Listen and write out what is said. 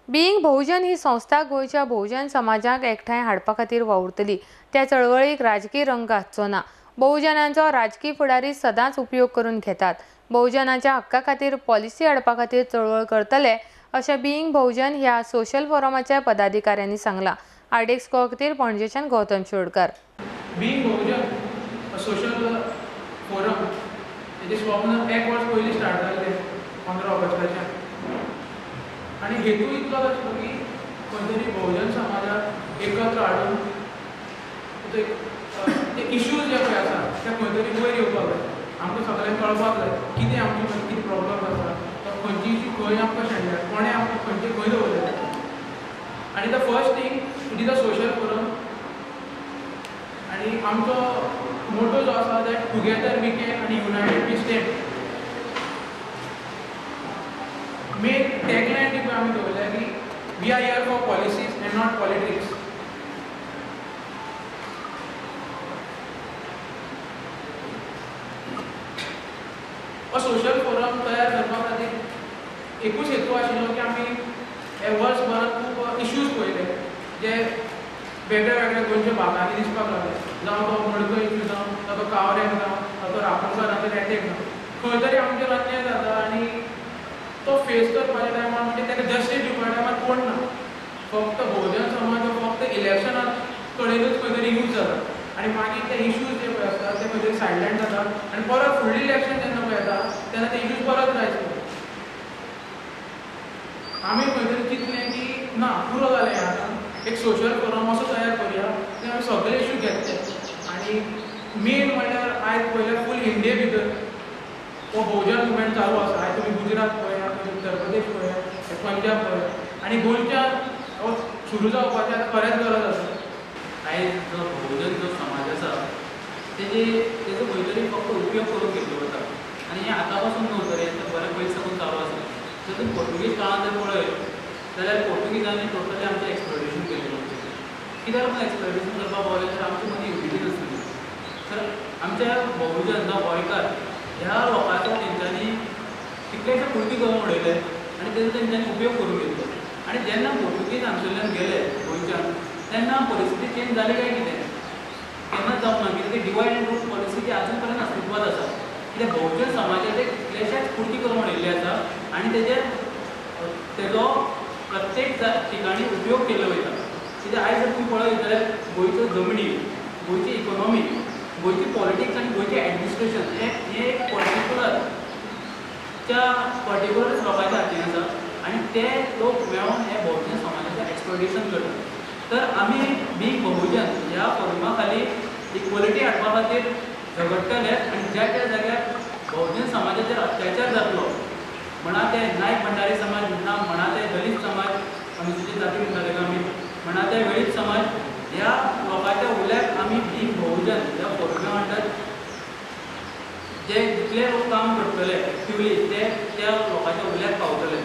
Being बहुजन ही संस्था गोंयच्या बहुजन समाजाक एकठांय हाडपा खातीर वावुरतली. त्या चळवळीक राजकीय रंग आसचो ना. बहुजनांचो राजकीय फुडारी सदांच उपयोग करून घेतात. बहुजनांच्या हक्का खातीर पॉलिसी हाडपा खातीर चळवळ करतले अशें बीइंग बहुजन ह्या सोशल फोरमाच्या पदाधिकाऱ्यांनी सांगलां. आरडीएक्स गोवा खातीर पणजेच्यान Gautam Shirodkar. Being Bahujan social forum हेजें स्वप्न एक वर्स पयलीं स्टार्ट जाल्लें 15 ऑगस्टाच्यान आनी हेतू इतलोच आसलो की खंय तरी बहुजन समाजाक एकत्र हाडून ते इश्यूज जे पळय आसा ते खंय तरी वयर येवपाक जाय. आमकां सगळ्यांक कळपाक जाय कितें आमचे मदीं कितें प्रॉब्लम आसा, खंयची इश्यू खंय आमकां शेणल्या, कोणें आमकां खंयचे खंय दवरल्या. आनी the first thing it is a social forum आनी आमचो मोटो जो आसा that together we can आनी united we stand. Main tagline जी पळय आमी दवरल्या की we are here for policies and not politics. हो सोशल फोरम तयार करपा खातीर एकूच हेतू आशिल्लो की आमी हे वर्सभरांत खूब इश्यूज पळयले जे वेगळ्या वेगळ्या गोंयच्या भागांनी दिसपाक लागले. जावं तो मडकय इश्यू जावं, तो कावऱ्याक जावं, तो राखणसराचेर एटॅक जावं, खंय तरी आमचेर अन्याय जाता आनी तो फेस करपाच्या टायमार म्हणजे ताका जस्टीस दिवपाच्या टायमार कोण ना. फक्त बहुजन समाज फक्त इलेक्शना कडेनूच खंय तरी यूज जाता आनी मागीर ते इश्यूज जे पळय आसता ते खंय तरी सायडलायन जाता आनी परत फुडलें इलेक्शन जेन्ना पळय येता तेन्ना ते इश्यूज परत रायज जाता. आमी खंय तरी चिंतलें की ना पुरो जालें आतां एक सोशल फोरम असो तयार करुया ते आमी सगळे इश्यू घेतले. आनी मेन म्हणल्यार आयज पळयल्यार फूल इंडिये भितर हो बहुजन मुवमेंट चालू आसा. आयज तुमी गुजरात पळया, उत्तर प्रदेश पळया, पंजाब पळया आनी गोंयच्यान हो सुरू जावपाची आतां खरेंच गरज आसा. आयज जो बहुजन जो समाज आसा तेजो खंय तरी फक्त उपयोग करून घेतलो वता आनी हें आतां पासून न्हू तर हें बरें पयलीं साकून चालू आसा. जर तुमी पोर्तुगीज काळांत जर पळयत जाल्यार पोर्तुगीजांनी टोटली आमचें एक्सप्लॉयटेशन केलें. कित्याक लागून एक्सप्लॉयटेशन करपाक पावलें तर आमचे मदीं युनिटी नासली. तर आमच्या बहुजन जावं गोंयकार ह्या लोकांचो तेंच्यांनी कितलेशे कुडकी करून उडयले आनी तेजो तेंच्यांनी उपयोग करून घेतलो. आनी जेन्ना पोर्तुगीज हांगसरल्यान गेले गोंयच्यान तेन्ना परिस्थिती चेंज जाली काय कितें केन्नाच जावंक ना. कित्याक ती डिवायड एंड रूल पॉलिसी ती आजून पर्यंत अस्तित्वांत आसा. कित्याक बहुजन समाजाचे कितलेशेच कुडकी करून उडयल्ले आसा आनी तेजेर तेजो प्रत्येक ठिकाणी उपयोग केल्लो वयता. कित्याक आयज जर तुमी पळयत जाल्यार गोंयच्यो जमनी, गोंयची इकोनॉमी, गोंयची पॉलिटिक्स आनी गोंयचें एडमिनिस्ट्रेशन हें एक पर्टिक्युलर त्या पर्टिक्युलर लोकांच्या हातीन आसा आनी ते लोक मेळोन हे बहुजन समाजाचें एक्सप्लॉयटेशन करतात. तर आमी बीइंग बहुजन ह्या फोरमा खाली इक्वलिटी हाडपा खातीर झगडटले आनी ज्या ज्या जाग्यार बहुजन समाजाचेर अत्याचार जातलो, म्हणा ते नायक भंडारी समाज, म्हणा ते दलीत समाज, अनुसूचित जाती म्हणटा तेका आमी, म्हणा ते वेळीप समाज, ह्या लोकांच्या उल्याक आमी बीइंग बहुजन ह्या फोरमा अंडर जे जितले लोक काम करतले एक्टिवली ते त्या लोकांच्या उल्याक पावतले.